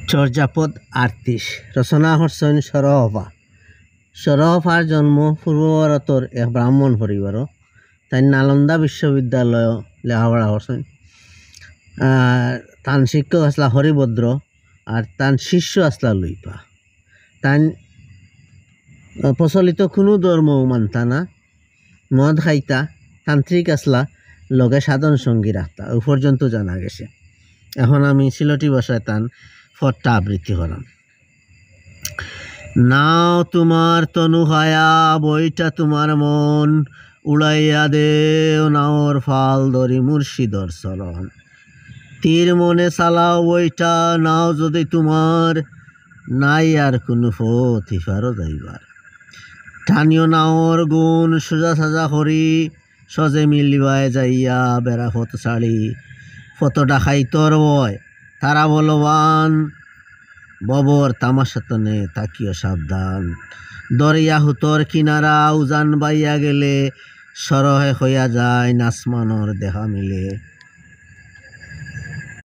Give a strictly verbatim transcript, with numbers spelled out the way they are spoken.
চর্যাপদ আটত্রিশ, রচনা করছইন সরহপা। সরহপার জন্ম পূর্ব ভারতর এক ব্রাহ্মণ পরিবারো। তাইন নালন্দা বিশ্ববিদ্যালয় লেখাপড়া করছইন। আর তান শিক্ষক আছলা হরিভদ্র, আর তান শিষ্য আছলা লুইপা। তাইন, আহ, প্রচলিত কুনু ধর্ম মানতা না, মদ খাইতা, তান্ত্রিক আছলা, লগে সাধন সঙ্গী রাখতা, ও পর্যন্ত জানা গেছে। এখন আমি সিলটি ভাষায় তান পথটা আবৃত্তি করাম। নাও তোমার তনু খায়া, বইটা তোমার মন, উড়াইয়া দেও নাওর ফাল ধরি মুর্শিদর চরণ। তীর মনে চালাও বইটা, নাও যদি তোমার, নাই আর কুনু পথ ইপারো যাইবার। টানিও নাওর গুন সোজা সাজা করি, সজে মিলিবায় যাইয়া বেড়া পথ ছাড়ি। পথ ডাকাইতর ভয়, তারা বলবান, ভবর তামাশা তনে থাকিও সাবধান। দরিয়া হুতর কিনারা উজান বাইয়া গেলে, সরহে হইয়া যায় নাসমানর দেখা মিলে।